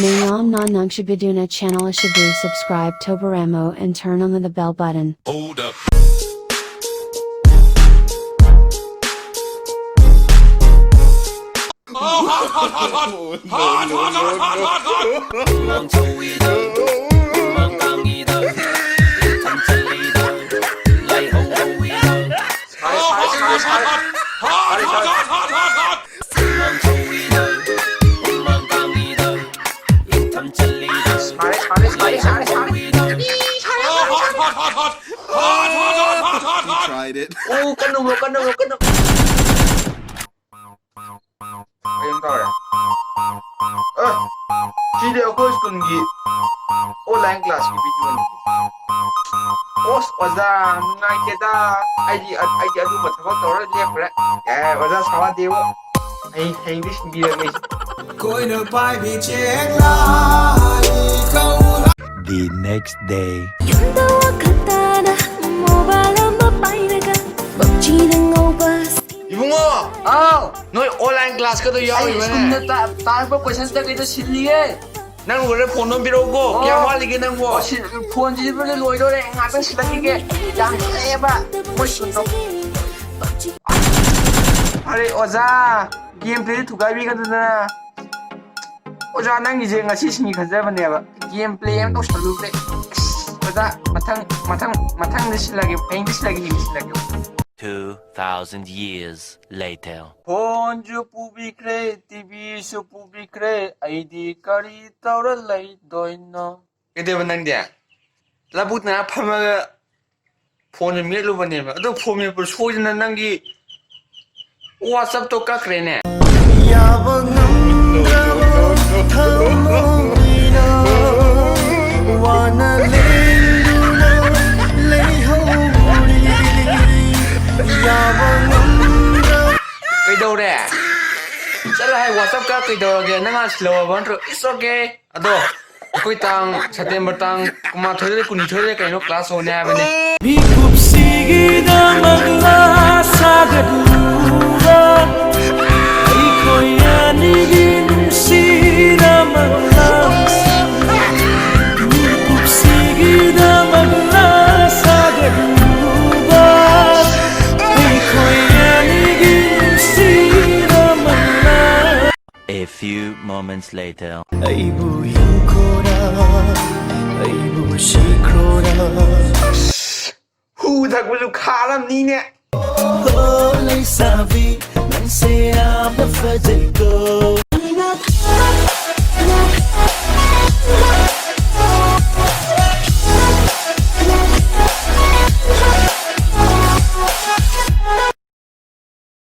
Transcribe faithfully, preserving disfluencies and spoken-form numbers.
Mayam na nung shabiduna channel shabu, subscribe to Baramo and turn on the bell button. Hold up. Tried it. ꯀꯟꯅꯨ ꯀꯟꯅꯨ ꯀꯟꯅꯨ꯫ ꯀꯩꯅꯣ ꯇꯧꯔꯦ꯫ ꯑ, ꯁꯤꯗꯤ ꯑꯩꯈꯣꯏ ꯁ꯭ꯀꯨꯜꯒꯤ online ꯀ꯭ꯂꯥꯁꯀꯤ ꯚꯤꯗꯤꯑꯣꯅꯤ꯫ ꯑꯣꯁ ꯑꯣꯖꯥ, ꯅꯨꯡꯉꯥꯏꯇꯦꯗ꯫ ꯑꯩꯗꯤ ꯑꯩꯗꯤ ꯑꯗꯨꯝꯕ ꯊꯕꯛ ꯇꯧꯔ ꯂꯦꯞꯈ꯭ꯔꯦ꯫ ꯌꯥꯔꯦ ꯑꯣꯖꯥ, ꯁꯥꯎꯍꯟꯗꯦꯕꯣ꯫ ꯑꯩ ꯍꯌꯦꯡꯗꯤ ꯁꯤꯟꯕꯤꯔꯒꯦ꯫ ꯀꯣꯏꯅ ꯄꯥꯏꯕꯤ ꯆꯦꯛꯂꯥꯏ ꯀꯧꯔ The next day. ꯌꯨꯝꯗ ꯋꯥꯈꯜ ꯇꯥꯅ ꯃꯣꯕꯥꯏꯜ ꯑꯃ ꯄꯥꯏꯔꯒ ꯄꯞꯖꯤꯗ ꯉꯥꯎꯕ꯫ ꯏꯕꯨꯡꯉꯣ, ꯑꯥꯎ꯫ ꯅꯣꯏ ꯑꯣꯟꯂꯥꯏꯟ ꯀ꯭ꯂꯥꯁꯀꯗꯣ ꯑꯩ ꯌꯥꯎꯔꯤꯕꯅꯦ? ꯁ꯭ꯀꯨꯜꯗ ꯇꯥ- ꯇꯥꯔꯛꯄ ꯀꯣꯏꯁꯟ ꯀꯩꯗꯣ ꯁꯤꯜꯂꯤꯌꯦ꯫ ꯅꯪ ꯂꯣꯏꯔꯦ, ꯐꯣꯟꯗꯣ ꯑꯝ ꯄꯤꯔꯛꯎꯀꯣ꯫ ꯑꯣ꯫ ꯀꯌꯥꯝ ꯋꯥꯠꯂꯤꯒꯦ ꯅꯪꯕꯣ? ꯑꯣ, ꯁꯤ ꯐꯣꯟꯁꯤꯗꯤ ꯂꯣꯏꯗꯣꯔꯦ, ꯉꯥꯛꯇꯪ ꯁꯤꯜꯂꯛꯈꯤꯒꯦ꯫ ꯌꯥꯝ ꯁꯤꯜꯂꯛꯑꯦꯕ ꯃꯣꯏ ꯁ꯭ꯀꯨꯜꯗꯣ꯫ ꯑꯔꯦ ꯑꯣꯖꯥ, ꯒꯦꯝ ꯄ꯭ꯂꯦꯗꯤ ꯊꯨꯒꯥꯏꯕꯤꯒꯗꯨꯗꯅ꯫ ꯑꯣꯖꯥ, ꯅꯪꯒꯤꯁꯦ ꯉꯁꯤ ꯁꯤꯟꯒꯦ ꯈꯟꯖꯕꯅꯦꯕ, ꯒꯦꯝ ꯄ꯭ꯂꯦ ꯑꯃ ꯇꯧꯁꯜꯂꯨꯕꯗꯩ꯫ ꯑꯁ, ꯑꯣꯖꯥ, ꯃꯊꯪ ꯃꯊꯪ ꯃꯊꯪꯗ ꯁꯤꯜꯂꯒꯦ, ꯍꯌꯦꯡꯗꯤ ꯁꯤꯜꯂꯒꯦ, ꯍꯌꯦꯡꯗꯤ ꯁꯤꯜꯂꯒꯦ꯫ Two thousand years later. ꯐꯣꯟꯁꯨ ꯄꯨꯕꯤꯈ꯭ꯔꯦ, ꯇꯤꯚꯤꯁꯨ ꯄꯨꯕꯤꯈ꯭ꯔꯦ, ꯑꯩꯗꯤ ꯀꯔꯤ ꯇꯧꯔ ꯂꯩꯗꯣꯏꯅꯣ? ꯀꯩꯗꯧꯕ ꯅꯪꯗꯤ? ꯂꯧꯕꯨꯛ ꯅꯥ ꯐꯝꯃꯒ ꯐꯣꯟꯁꯨ ꯃꯦꯠꯂꯨꯕꯅꯦꯕ꯫ ꯑꯗꯨ ꯐꯣꯟ ꯃꯦꯠꯄꯗ ꯁꯣꯏꯗꯅ ꯅꯪꯒꯤ ꯋꯥꯆꯞꯇꯣ ꯀꯛꯈ꯭ꯔꯦꯅꯦ꯫ ꯌꯥꯕ ꯉꯝꯗ꯭ꯔꯕ ꯊꯃꯣꯏꯅ ꯋꯥꯅ ꯂꯦꯡꯗꯨꯅ ꯂꯩꯍꯧꯔꯤ꯫ ꯌꯥꯕ ꯉꯝꯗ꯭ꯔꯕ ꯀꯩꯗꯧꯔꯦ? ꯆꯠꯂꯣ ꯍꯥꯏ, ꯋꯥꯆꯞ ꯀꯛ ꯀꯩꯗꯧꯔꯒꯦ? ꯅꯪ ꯍꯥꯟꯅ ꯁꯤꯜꯍꯧꯔꯕ ꯅꯠꯇ꯭ꯔꯣ? It's okay. ꯑꯗꯣ ꯑꯩꯈꯣꯏ ꯇꯥꯡ, ꯁꯦꯞꯇꯦꯝꯕꯔ ꯇꯥꯡ ꯀꯨꯟꯃꯥꯊꯣꯏꯗ, ꯀꯨꯟꯅꯤꯊꯣꯏꯗ ꯀꯩꯅꯣ ꯀ꯭ꯂꯥꯁ ꯍꯧꯅꯤ ꯍꯥꯏꯕꯅꯤ꯫ ꯃꯤꯀꯨꯞꯁꯤꯒꯤꯗꯃꯛꯂꯥ ꯁꯥꯒꯠꯂꯨꯕ ꯑꯩꯈꯣꯏ ꯑꯅꯤꯒꯤ ꯅꯨꯡꯁꯤꯅꯃꯛꯂꯥ Moments later. ꯑꯩꯕꯨ ꯌꯦꯡꯈꯣꯔꯥ, ꯑꯩꯕꯨ ꯁꯤꯈ꯭ꯔꯣꯔꯥ. ꯍꯨ ꯊꯛꯄꯁꯨ ꯈꯥꯔꯝꯅꯤꯅꯦ꯫ ꯍꯣ ꯂꯩꯁꯥꯕꯤ, ꯅꯪꯁꯦ ꯌꯥꯝꯅ ꯐꯖꯩꯀꯣ.